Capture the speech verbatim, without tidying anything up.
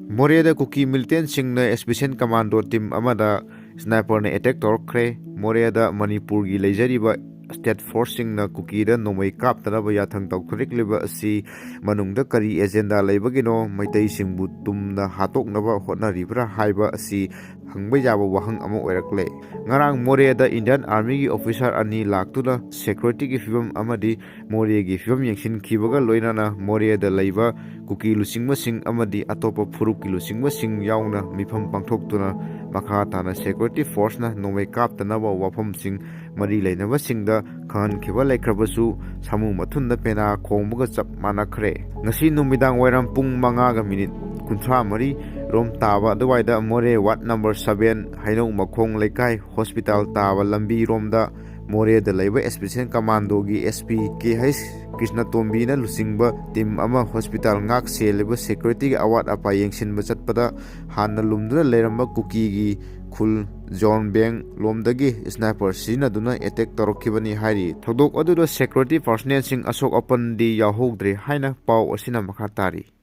ꯃꯣꯔꯦꯗ ꯀꯨꯀꯤ ꯃꯤꯂꯤꯇꯦꯟꯁꯤꯡꯅ special commando team ꯑꯃꯗ ꯁ꯭ꯅꯥꯏꯄꯔꯅ attack ꯇꯧꯔꯛꯈ꯭ꯔꯦ꯫ ꯃꯣꯔꯦꯗ ꯃꯅꯤꯄꯨꯔꯒꯤ ꯂꯩꯖꯔꯤꯕ ꯁ꯭ꯇꯦꯠ ꯐꯣꯔꯁꯁꯤꯡꯅ ꯀꯨꯀꯤꯗ ꯅꯣꯡꯃꯩ ꯀꯥꯞꯇꯅꯕ ꯌꯥꯊꯪ ꯇꯧꯊꯔꯛꯂꯤꯕ ꯑꯁꯤ ꯃꯅꯨꯡꯗ ꯀꯔꯤ ꯑꯦꯖꯦꯟꯗꯥ ꯂꯩꯕꯒꯤꯅꯣ? ꯃꯩꯇꯩꯁꯤꯡꯕꯨ ꯇꯨꯝꯅ ꯍꯥꯠꯇꯣꯛꯅꯕ ꯍꯣꯠꯅꯔꯤꯕ꯭ꯔꯥ ꯍꯥꯏꯕ ꯑꯁꯤ ꯍꯪꯕ ꯌꯥꯕ ꯋꯥꯍꯪ ꯑꯃ ꯑꯣꯏꯔꯛꯂꯦ꯫ ꯉꯔꯥꯡ ꯃꯣꯔꯦꯗ ꯏꯟꯗꯤꯌꯥꯟ ꯑꯥꯔꯃꯤꯒꯤ ꯑꯣꯐꯤꯁꯥꯔ ꯑꯅꯤ ꯂꯥꯛꯇꯨꯅ ꯁꯦꯀ꯭ꯌꯨꯔꯤꯇꯤꯒꯤ ꯐꯤꯕꯝ ꯑꯃꯗꯤ ꯃꯣꯔꯦꯒꯤ ꯐꯤꯕꯝ ꯌꯦꯡꯁꯤꯟꯈꯤꯕꯒ ꯂꯣꯏꯅꯅ ꯃꯣꯔꯦꯗ ꯂꯩꯕ ꯀꯨꯀꯤ ꯂꯨꯆꯤꯡꯕꯁꯤꯡ ꯑꯃꯗꯤ ꯑꯇꯣꯞꯄ ꯐꯨꯔꯨꯞꯀꯤ ꯂꯨꯆꯤꯡꯕꯁꯤꯡ ꯌꯥꯎꯅ ꯃꯤꯐꯝ ꯄꯥꯡꯊꯣꯛꯇꯨꯅ ꯃꯈꯥ ꯇꯥꯅ ꯁꯦꯀ꯭ꯌꯨꯔꯤꯇꯤ ꯐꯣꯔꯁꯅ ꯅꯣꯡꯃꯩ ꯀꯥꯞꯇꯅꯕ ꯋꯥꯐꯝꯁꯤꯡ ꯃꯔꯤ ꯂꯩꯅꯕꯁꯤꯡꯗ ꯈꯪꯍꯟꯈꯤꯕ ꯂꯩꯈ꯭ꯔꯕꯁꯨ, ꯁꯥꯃꯨ ꯃꯊꯨꯟꯗ ꯄꯦꯅꯥ ꯈꯣꯡꯕꯒ ꯆꯞ ꯃꯥꯟꯅꯈ꯭ꯔꯦ꯫ ꯉꯁꯤ ꯅꯨꯃꯤꯗꯥꯡ ꯋꯥꯏꯔꯝ ꯄꯨꯡ ꯃꯉꯥꯒ ꯃꯤꯅꯤꯠ ꯀꯨꯟꯊ꯭ꯔꯥ ꯃꯔꯤ ꯔꯣꯝ ꯇꯥꯕ ꯑꯗꯨꯋꯥꯏꯗ ꯃꯣꯔꯦ ꯋꯥꯔꯗ ꯅꯝꯕꯔ ꯁꯕꯦꯟ ꯍꯩꯅꯧ ꯃꯈꯣꯡ ꯂꯩꯀꯥꯏ ꯍꯣꯁꯄꯤꯇꯥꯜ ꯇꯥꯕ ꯂꯝꯕꯤꯔꯣꯝꯗ ꯃꯣꯔꯦꯗ ꯂꯩꯕ ꯁ꯭ꯄꯦꯁꯤꯌꯦꯜ ꯀꯃꯥꯟꯗꯣꯒꯤ ꯑꯦꯁ ꯄꯤ ꯀꯦ ꯍꯩꯁ ꯀ꯭ꯔꯤꯁꯅꯇꯣꯝꯕꯤꯅ ꯂꯨꯆꯤꯡꯕ ꯇꯤꯝ ꯑꯃ ꯍꯣꯁꯄꯤꯇꯥꯜ ꯉꯥꯛ ꯁꯦꯜꯂꯤꯕ ꯁꯦꯀ꯭ꯌꯨꯔꯤꯇꯤꯒꯤ ꯑꯋꯥꯠ ꯑꯄꯥ ꯌꯦꯡꯁꯤꯟꯕ ꯆꯠꯄꯗ ꯍꯥꯟꯅ ꯂꯨꯝꯗꯨꯅ ꯂꯩꯔꯝꯕ ꯀꯨꯀꯤꯒꯤ ꯈꯨꯜ ꯖꯣꯟꯕꯦꯡ ꯂꯣꯝꯗꯒꯤ ꯁ꯭ꯅꯥꯏꯄꯔ ꯁꯤꯖꯤꯟꯅꯗꯨꯅ ꯑꯦꯇꯦꯛ ꯇꯧꯔꯛꯈꯤꯕꯅꯤ ꯍꯥꯏꯔꯤ꯫ ꯊꯧꯗꯣꯛ ꯑꯗꯨꯗ ꯁꯦꯀ꯭ꯌꯨꯔꯤꯇꯤ ꯄꯥꯔꯁꯣꯅꯦꯜꯁꯤꯡ ꯑꯁꯣꯛ ꯑꯄꯟꯗꯤ ꯌꯥꯎꯍꯧꯗ꯭ꯔꯦ ꯍꯥꯏꯅ ꯄꯥꯎ ꯑꯁꯤꯅ ꯃꯈꯥ ꯇꯥꯔꯤ꯫